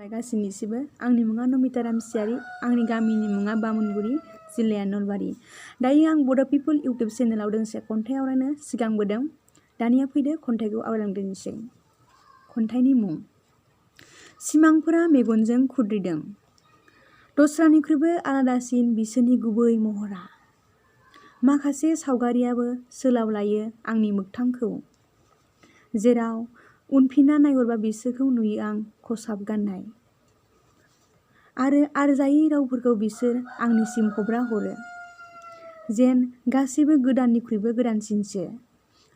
गासैनिसिबो आंनि मुङा नमिता रामसियारि, आंनि गामिनि मुङा बामुनगुरि, जिल्लाया नलबारि। दायो आं बड' पिपोल इउटुब चेनेलाव दोंसे खन्थाइ आवरायनो सिगांबोदों। दानिया फैदो खन्थाइखौ आवरायलांदोनिसै। खन्थाइनि मुं सिमांफोरा मेगनजों खुद्रिदों, दस्रानिख्रुइबो आलादासिन बिसोरनि गुबै महरा। माखासे सावगारियाबो सोलावलायो आंनि मोगथांखौ, जेराव उनफिनना नायहरबा बिसोरखौ नुयो आं खसाब गाननाय। आरो आरजायै रावफोरखौ बिसोर आंनिसिम हब्रा हरो, जेन गासैबो गोदाननिख्रुइबो गोदानसिनसो।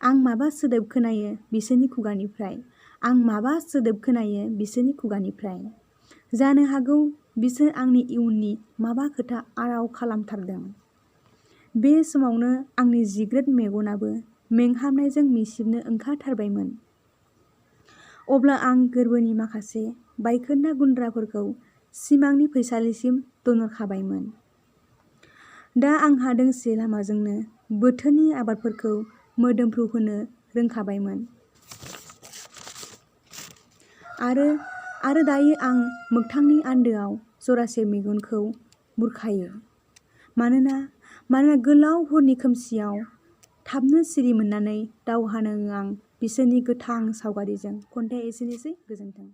आं माबा सोदोब खोनायो बिसोरनि खुगानिफ्राय, आं माबा सोदोब खोनायो बिसोरनि खुगानिफ्राय। जानो हागौ बिसोर आंनि इयुननि माबा खोथा आराव खालामथारदों। बे समावनो आंनि जिग्रोद मेगनाबो मेंहाबनायजों मिसिबनो ओंखारथारबायमोन। अब्ला आं गोरबोनि माखासे बायखोन्दा गुन्द्राफोरखौ सिमांनि फैसालिसिम दोनहरखाबायमोन। दा आंहा दोंसे लामाजोंनो बोथोरनि आबादफोरखौ मोदोमफ्रु होनो रोंखाबायमोन। आरो दायो आं मोगथांनि आन्दोआव जरासे मेगनखौ बुरखायो। मानोना गोलाव हरनि खोमसियाव थाबनो सिरि मोननानै दावहा नाङो आं बिसोरनि गोथां सावगारिजों। खन्थाइया एसेनोसै, गोजोन्थों।